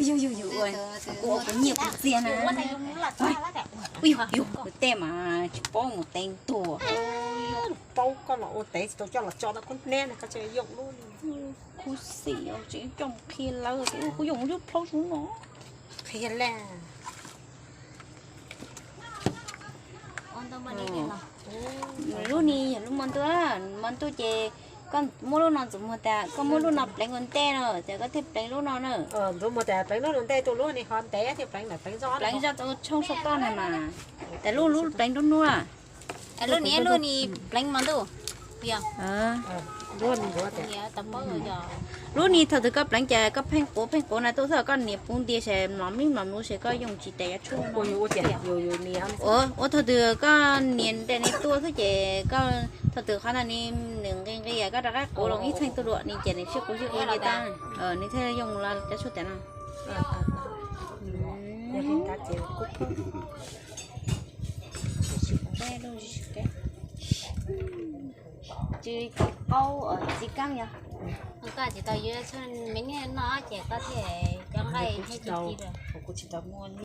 Yus yus yus ua, kuv ua kuv nyiaj kuv txiaj na. Yus yus, kuv tej mas tsis paub mus teev tuag. Paub koj los ua tev tsis tau coj los tso rau kuv hnab no koj tseem yoo lub. Kuv xim os, tseem coj mus qhia lawv tias kuv yoo lub plaub zoo no. Qhia lawm. Lub ni yog lub hmo ntuj, hmo ntuj ces koj muab lub no ntxuav muag tas koj muab lub no pleev ua ntej no ces koj thiaj pleev lub no na. Ntxuav muag tas pleev lub no ntej, tus lub ni ho ntev thiaj pleev lawm, pleev zoj, pleev zoj tau tshoob sab toj na mas. Tas lub lub pleev nruab hnub. Lub ni lub ni pleev hmo ntuj. Yog. Lub ni thaum twg koj pleev ces koj pheej quav pheej quav na tuaj xwb, koj nias puv nti ces mlom mib mlom mluv ces koj yoo tsis tas yav tshuaj no. Ua ua thaum twg koj nias nte ni tuaj xwb ces koj thaum twg qhov ntawd ni nws nqi nqi koj rov qab quav los ib txheej tuaj dua ni ces nws sib quav sib quav li tas, nws thiaj yoo los cov tshuaj tas no. Tsis tsis qaub txiv kaab yog. Koj tsis tau yuav me niag noj ces koj thiaj cov nqaij thiaj tsis ci lawm. Kuv tsis tau muaj